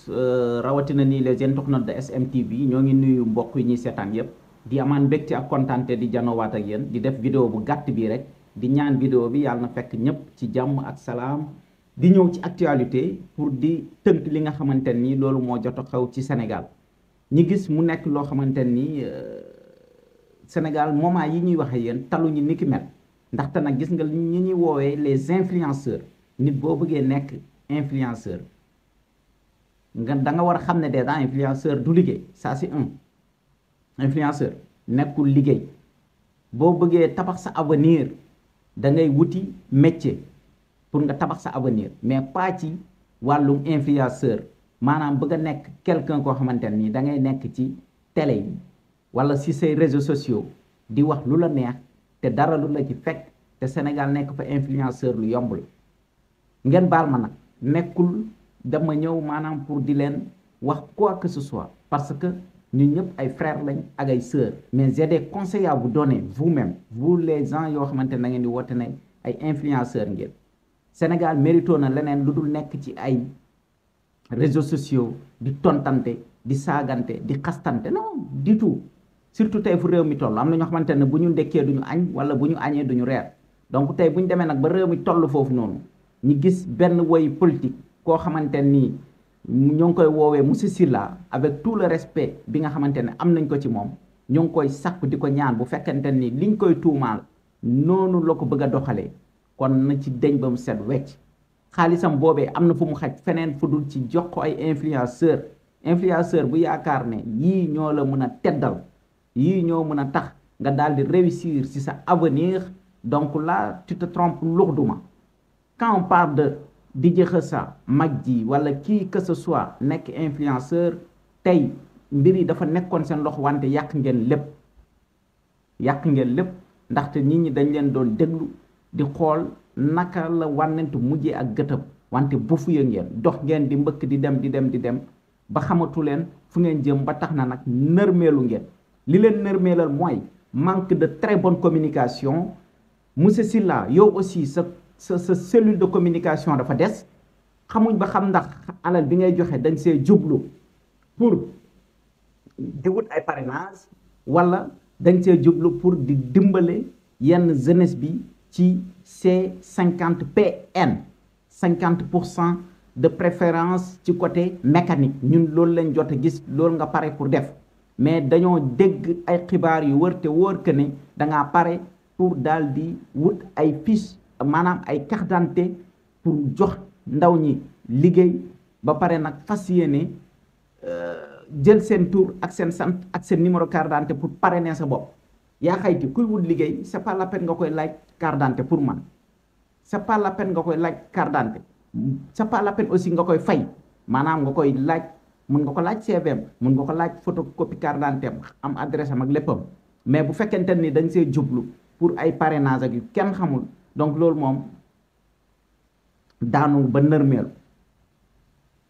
tous rawatina nii les internautes de SMTV ñoo ngi nuyu mbokk yi ñuy seetaan yépp di amaan mbégte ak kontaante di janowaat ak yéen di def vidéo bu gàtt bii rek di ñaan vidéo bi yàlla na fekk ñépp ci jàmm ak salaam di ñëw ci actualité pour di tënk li nga xamante ni loolu moo jot a xew ci Sénégal ñi gis mu nekk loo xamante ni Sénégal moment yi ñuy waxe yéen taluñu ni ki mel ndaxte nag gis nga ñi ñuy woowee les influenceurs nit boo bëggee nekk influenceur nga da nga war a xam ne déjà influenceur du liggéey ça c'est un influenceur nekkul liggéey boo bëggee tabax sa avenir da ngay wuti métier pour nga tabax sa avenir mais pas ci wàllum influenceur maanaam bëgg a nekk quelqu'un koo xamante nii da ngay nekk ci télé yi wala si say réseaux sociaux di wax lu la neex te dara lu la ci fekk te Sénégal nekk fa influenceur lu yomb la ngeen baal ma nag nekkul dama ñëw maanaam pour di leen wax quoi que ce soit parce que ñun ñëpp ay frères lañ ak ay sœurs mais j'ai des conseils à vous donner vous-même vous les gens yoo xamante na ngeen di woote ne ay influenceurs ngeen Sénégal mérito na leneen lu dul nekk ci ay réseaux sociaux di tontante di saagante di xastante non du tout surtout tey fu réew mi toll am na ñoo xamante ne bu ñu ndekkee duñu añ wala bu ñu añee duñu reer donc tey bu ñu demee nag ba réew mi toll foofu noonu ñu gis benn woy politique koo xamante nii ñoo ngi koy woowee monsieur Sylla avec tout le respect bi nga xamante ne am nañ ko ci moom ñoo ngi koy sàkku di ko ñaan bu fekkente ni liñ koy tuumaal noonu la ko bëgg a doxalee kon na ci deñ ba mu set wecc xaalisam boobee am na fu mu xaj feneen fu dul ci jox ko ay influenceur bu yaakaar ne yii ñoo la mën a teddal yii ñoo mën a tax nga daal di réussir ci sa avenir donc là tu te trompes lourdement quand on parle de DJ Xeusa mag ji wala qui que ce soit nekk influenceur tey mbir yi dafa nekkoon seen loxo wante yàq ngeen lépp ndaxte nit ñi dañ leen doon déglu di xool naka la wànnent mujjee ak gëtëm wante bufuya ngeen dox ngeen di mbëkk di dem ba xamatu leen fu ngeen jëm ba tax na nag nërmeelu ngeen li leen nërmeelal mooy manque de très bonne communication monsieur Sylla yow aussi sa cellule de communication dafa des xamuñ ba xam ndax alal bi ngay joxe dañ see jublu pour di wut ay parrainage wala dañ see jublu pour di dimbale yenn jeunesse bi ci C50PN 50% de préférence ci côté mécanique ñun loolu lañ jot a gis loolu nga pare pour def mais dañoo dégg ay xibaar yu wër te wóor que ne dangaa pare pour daal di wut ay fiche maanaam ay carte d'identité pour jox ndaw ñi liggéey ba pare nag fas yéene jël seen tur ak seen sant ak seen numéro carte d'identité pour parrainer sa bopp yaa xayti kuy wut liggéey c'est pas la peine nga koy laaj carte d'identité pour man c'est pas la peine nga koy laaj carte d'identité c'est pas la peine aussi nga koy fay maanaam nga koy laaj mën nga ko laaj CVM mën nga ko laaj photocopie carte d'identité am adresse am ak léppam mais bu fekkente ni dañ see jublu pour ay parrainage ak yu kenn xamul donc loolu moom daanu ba nërmeelu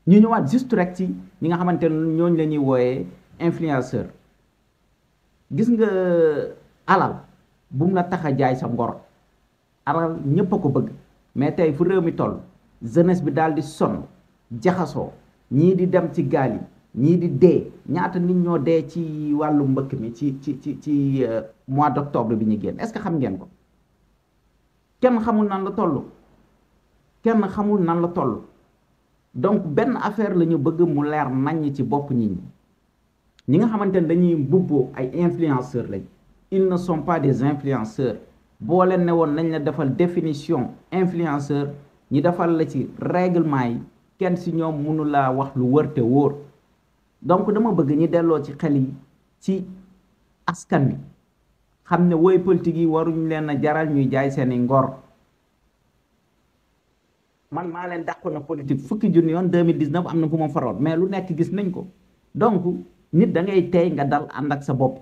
ñu ñëwaat juste rek ci ñi nga xamante ne ñooñu la ñuy wooyee influenceur gis nga alal bu mu la tax a jaay sa ngor alal ñépp a ko bëgg mais tey fu réew mi toll jeunesse bi daal di sonn jaxasoo ñii di dem ci gaal yi ñii di dee ñaata nit ñoo dee ci wàllu mbëkk mi ci mois d'octobre bi ñu génn est-ce que xam ngeen ko kenn xamul nan la toll donc benn affaire la ñu bëgg mu leer naññ ci bopp nit ñi nga xamante ne dañuy mbubboo ay influenceurs lañ ils ne sont pas des influenceurs boo leen ne woon nañ la defal définition influenceur ñi defal la ci règlement yi kenn si ñoom mënu laa wax lu wër te wóor donc dama bëgg ñi delloo ci xel yi ci askan wi xam ne woy politique yi waruñ leen a jaral ñuy jaay seeni ngor man maa leen dàqu na politique fukki junni yoon 2019 am na fu ma faroon mais lu nekk gis nañ ko donc nit da ngay tey nga dal ànd ak sa bopp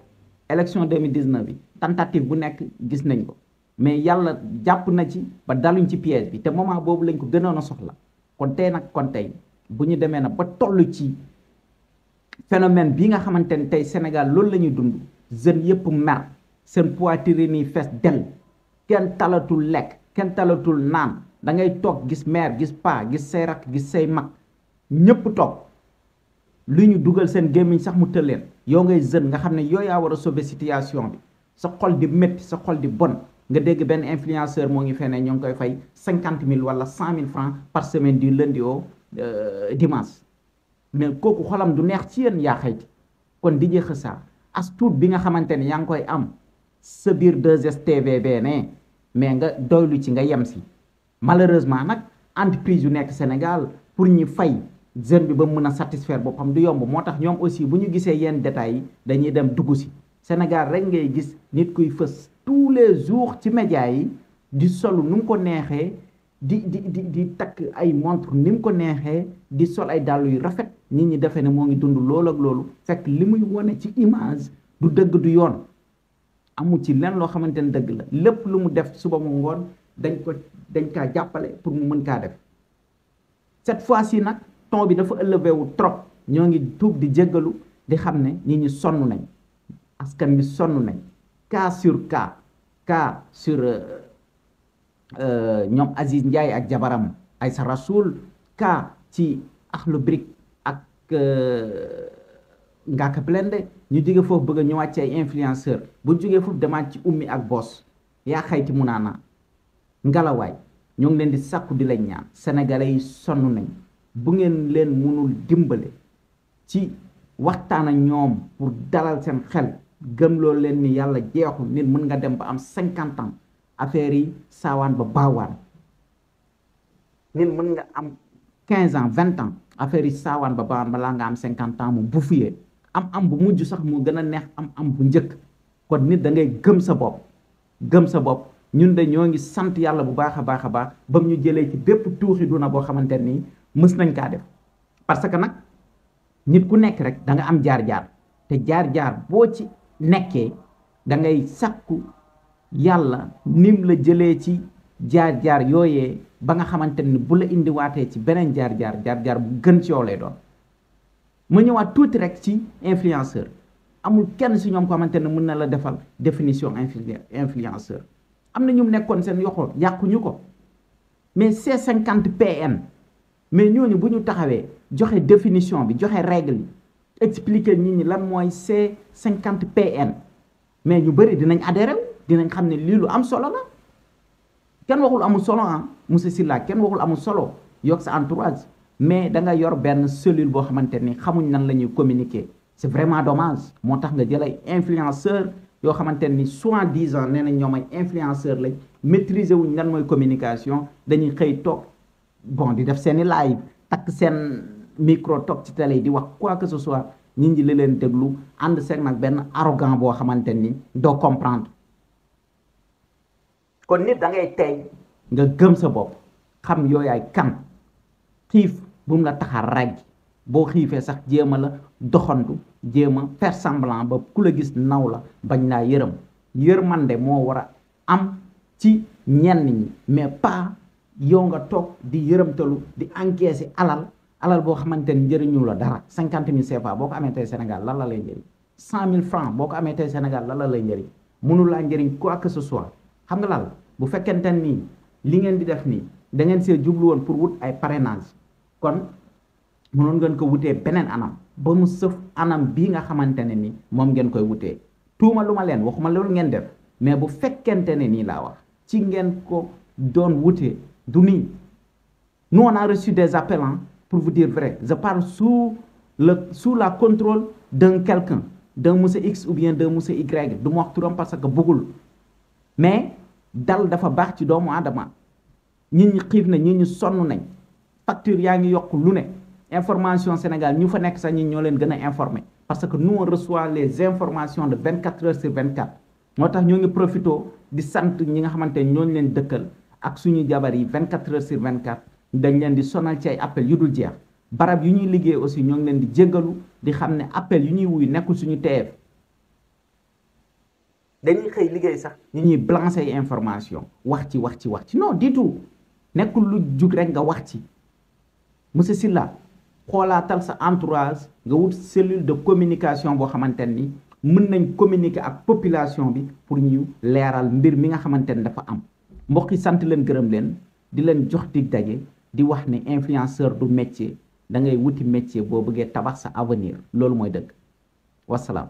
élection 2019 bi tentative bu nekk gis nañ ko mais yàlla jàpp na ci ba daluñ ci piège bi te moment boobu lañ ko gënoon a soxla kon tey bu ñu demee na ba toll ci phénomène bi nga xamante ne tey Sénégal loolu la ñuy dund jeunes yëpp mer seen poitrine yi fees del kenn talatul lekk kenn talatul naan da ngay toog gis mère gis paa gis say rakk gis say mag ñëpp toog lu ñu dugal seen gémmiñ sax mu tël leen yow ngay jeune nga xam ne yow yaa war a sauver situation bi sa xol di métti sa xol di bon nga dégg benn influenceur moo ngi fene ñoo ngi koy fay 50 000 wala 100 000 francs par semaine du lundi au dimanche mais kooku xolam du neex ci yéen yaa xayti kon di jeex saa as tuut bi nga xamante ne yaa ngi koy am sa biir 2STV ne mais nga doylu ci nga yem si malheureusement nag entreprise yu nekk Sénégal pour ñu fay jeune bi ba mën a satisfaire boppam du yomb moo tax ñoom aussi bu ñu gisee yenn détails yi dañuy dem dugg si Sénégal rek ngay gis nit kuy fës tous les jours ci médias yi di solu nu mu ko neexee di takk ay montre ni mu ko neexee di sol ay dàll yu rafet nit ñi defee ne moo ngi dund loolu ak loolu fekk li muy wone ci image du dëgg du yoon amul ci lenn loo xamante ne dëgg la lépp lu mu def suba mu ngoon dañ kaa jàppale pour mu mën kaa def cette fois-ci nag ton bi dafa élevé wu trop ñoo ngi tuub di jéggalu di xam ne nit ñi sonn nañ askan bi sonn nañ cas sur cas sur ñoom Aziz Ndiaye ak jabaram Aïssa Rasoul cas ci Akhlou Brick ak Ngaaka Blindé ñu jóge foofu bëgg a ñëwaat ci ay influenceur bu jógee foofu demaat ci ummi ak boss yaa xayti mu naana ngalawaay ñoo ngi leen di sàkku di lañ ñaan sénégalais yi sonn nañ bu ngeen leen mënul dimbale ci waxtaan ak ñoom pour dalal seen xel gëm loolu leen ni yàlla jeexul nit mën nga dem ba am 50 ans affaire yi saawaan ba baawaan nit mën nga am 15 ans 20 ans affaire yi saawaan ba baawaan balaa nga am 50 ans mu bufuyee am bu mujj sax mu gën a neex am bu njëkk kon nit da ngay gëm sa bopp ñun de ñoo ngi sant yàlla bu baax a baax ba mu ñu jëlee ci bépp tuuxi duna boo xamante nii mës nañ kaa def parce que nag nit ku nekk rek da nga am jaar-jaar te jaar-jaar boo ci nekkee da ngay sakku yàlla nim la jëlee ci jaar-jaar yooyee ba nga xamante ni bu la indiwaatee ci beneen jaar-jaar bu gën ci yow lay doon ma ñëwaat tuuti rek ci influenceur amul kenn si ñoom ko xamante ne mën na la defal définition influenceur am na ñu nekkoon seen yoxoon yàquñu ko mais C50PN mais ñooñu bu ñu taxawee joxe définition bi joxe règle yi expliquer nit ñi lan mooy C50PN mais ñu bëri dinañ adhéré dinañ xam ne lii lu am solo la kenn waxul amul solo monsieur Sylla kenn waxul amul solo yokk sa entourage mais da nga yor benn cellule boo xamante ni xamuñ nan la ñuy communiquer c'est vraiment dommage moo tax nga jël ay influenceur yoo xamante ni soi-disant nee nañ ñoom ay influenceur lañ maîtriser wuñ lan mooy communication dañuy xëy toog bon di def seeni live takk seen micro toog ci télé di wax quoi que ce soit nit ñi li leen déglu ànd seeg nag benn arrogant boo xamante ni doo comprendre kon nit da ngay tey nga gëm sa bopp xam yooyaay kan xiif bu mu la taxa raj boo xiifee sax jéema la doxantu jéema faire semblant ba ku la gis naw la bañ naa yërmande moo war a am ci ñenn ñi mais pas yow nga toog di yërëmtalu di encaisser alal boo xamante ni njëriñu la dara 50 000 CFA boo ko amee tey Sénégal lan la lay njëriñ 100 000 francs boo ko amee tey Sénégal lan la lay njëriñ mënul laa njëriñ quoi que ce soit xam nga lan bu fekkente nii li ngeen di def nii da ngeen see jublu woon pour wut ay parrainage kon mënoon ngeen ko wutee beneen anam ba mu sëf anam bii nga xamante ne ni moom ngeen koy wutee tuuma lu ma leen waxuma loolu ngeen def mais bu fekkente ne nii laa wax ci ngeen ko doon wutee du nii nous on a reçu des appels pour vous dire vrai je parle sous la contrôle d'un quelqu'un d'un monsieur X ou bien d'un monsieur Y du ma wax turam parce que bëggul mais dal dafa baax ci doomu aadama nit ñi xiif na nit ñi sonn nañ facture yaa ngi yokk lu ne information Sénégal ñu fa nekk sax ñi ñoo leen gën a informé parce que nous on reçoit les informations de 24 heures sur 24 moo tax ñoo ngi profito di sant ñi nga xamante ne ñooñu leen dëkkal ak suñu jabar yi 24 heures sur 24 dañ leen di sonal ci ay appel yu dul jeex barab yu ñuy liggéey aussi ñoo ngi leen di jéggalu di xam ne appel yu ñuy wuy nekkul suñu TF dañuy xëy liggéey sax ñu ñuy blancer ay information wax ci non du tout nekkul lu jug rek nga wax ci monsieur Sylla xoolaatal sa entourage nga wut cellule de communication boo xamante ni mën nañ communiquer ak population bi pour ñu leeral mbir mi nga xamante ni dafa am mbokk yi sant leen gërëm leen di leen jox dig daje di wax ne influenceur du métier da ngay wuti métier boo bëggee tabax sa avenir loolu mooy dëgg wasalaam